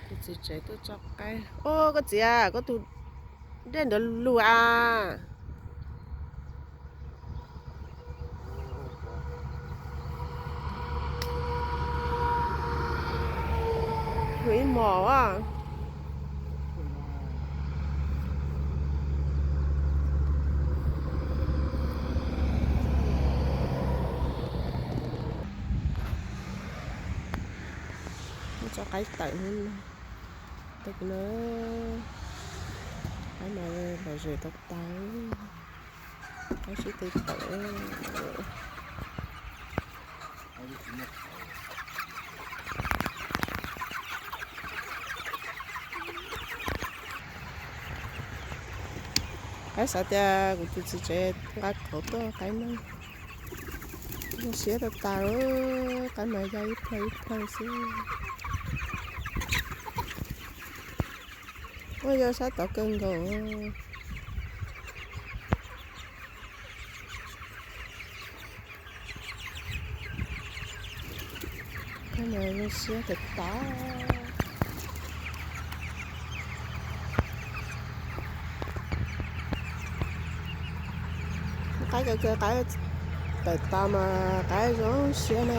Tus txiv tsev tuaj tso qaib. Ua koj txiv, koj tus dej ntawd lug a. Lug ib mos a. Muab tso qaib tawm, tawm no, qaib no lom zem tau tas, qaib sib tw tawm. Qaib xav tias kuv tus txiv tsev nqa qhauv tuaj qaib no, zoo siab tau tas, qaib mas ya ib plhaw ib plhaw xwb. Ua yog sab tod kawg nkaus. Qaib mas zoo siab tau tas. Qaib kawg kawg, qaib tawm tas mas qaib zoo siab na.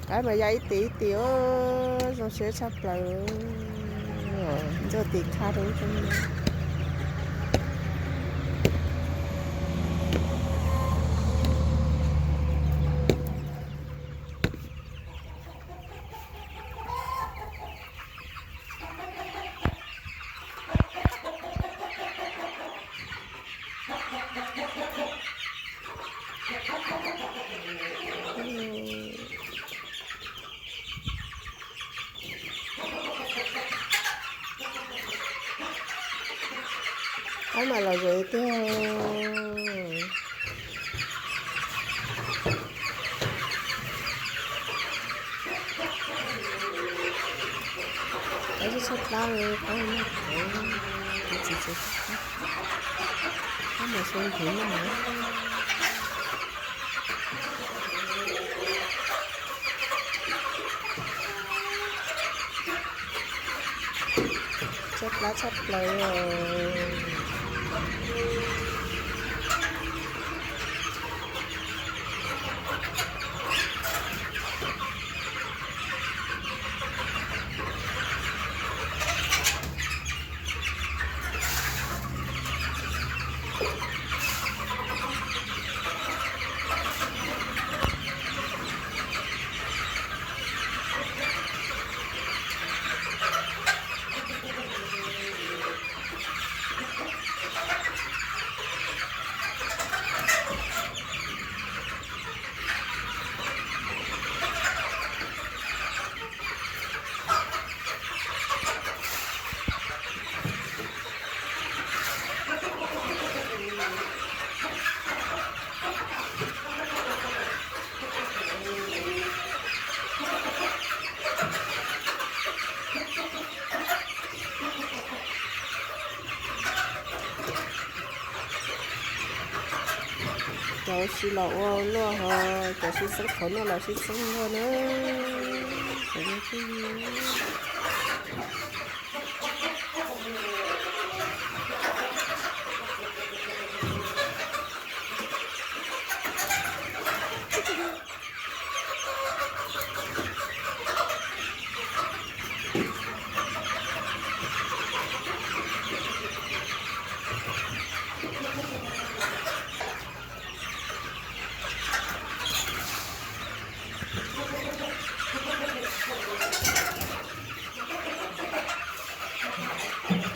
Qaib mas ya ib tis ib tis, zoo siab tshaj plaws. Ntxuag tis khab rau. Qaib mas lom zem tiag. Qaib tshaj plab, qaib noj qhauv, tus txiv tsev, qaib mas xyoo nthev noj. Tshaj plab tshaj plaws. Cov sib los ua luaj ho, cov sib txeeb qhauv noj los sib txeeb luaj na.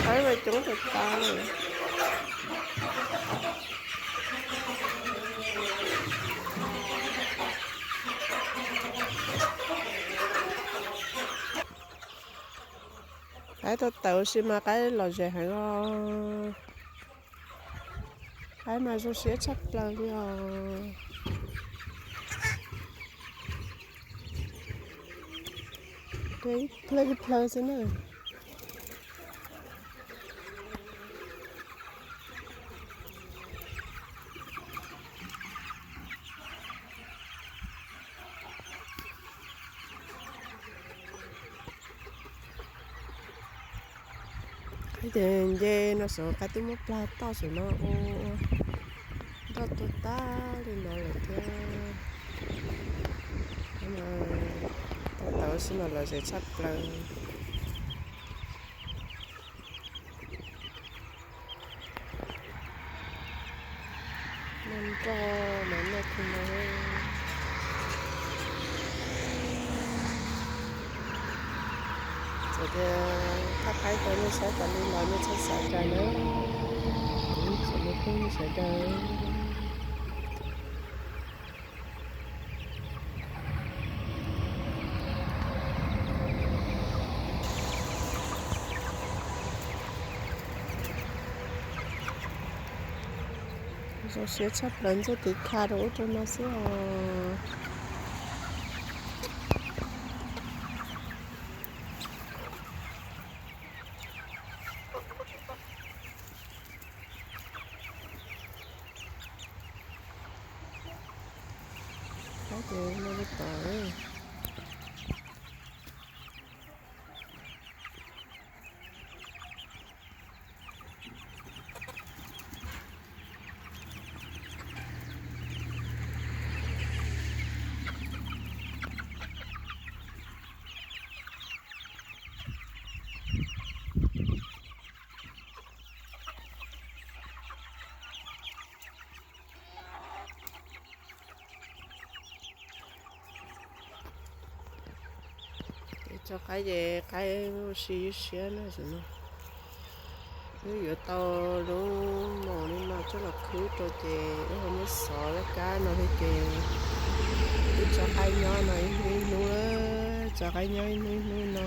Qaib mas coob tas tas li. Qaib tau tawm ua si mas qaib lom zem heev os. Qaib mas zoo siab tshaj plaws li os. Plhaw ib plhaw xwb na. Ces nce no saum qaib twb muab plag toj saum no ua nroj tuag tag li no lawm thiab. Tau tau xwb no los ze tshaj plaws. Noj nroj mas noj kawg no. Txawm tias thaj qaib tau nej saib tas li los nej txhob xav cas nawb, tsoom me phooj ywg sawv daws. Zoo siab tshaj plaws ntxuaj tiv kha rau ub rau no xwb os. Ces no li tom. Tso qaib ces qaib ua si ywj siab na. Wb yuav tau lub moos li no coj los khwb rau ces wb ho muab xov laj kab no thiab ces wb tso qaib nyob no ib hnub ib hnub, tso qaib nyob ib hnub ib hnub no.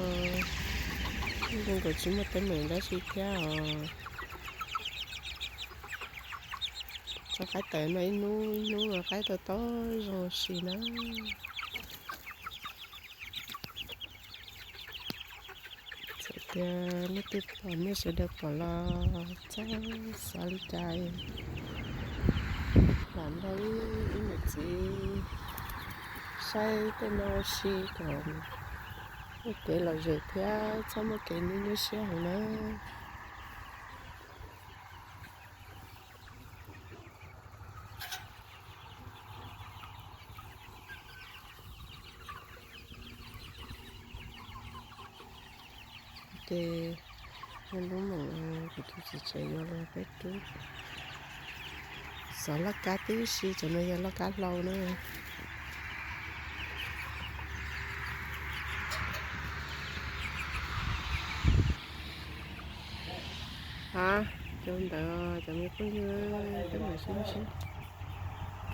Wb zoo nkaus tsis muaj teeb meem dab tsi thiab os. Tso qaib tawm no ib hnub ib hnub los qaib tau tau zoo si na. Txawm tias leej twg pom nej sawv daws pom los txhob xav li cas. Lam nrog ib niam txiv saib tej no ua si kom muaj kev lom zem thiab txhob muaj kev nyuaj nyuaj siab heev na. Ces lub moos kuv tus txiv tsev yuav los peb rub. Xov laj kab tib si, cov no yog laj kab hlau na. Ha, cov ntawd cov me phooj ywg, peb mam sib ntsib.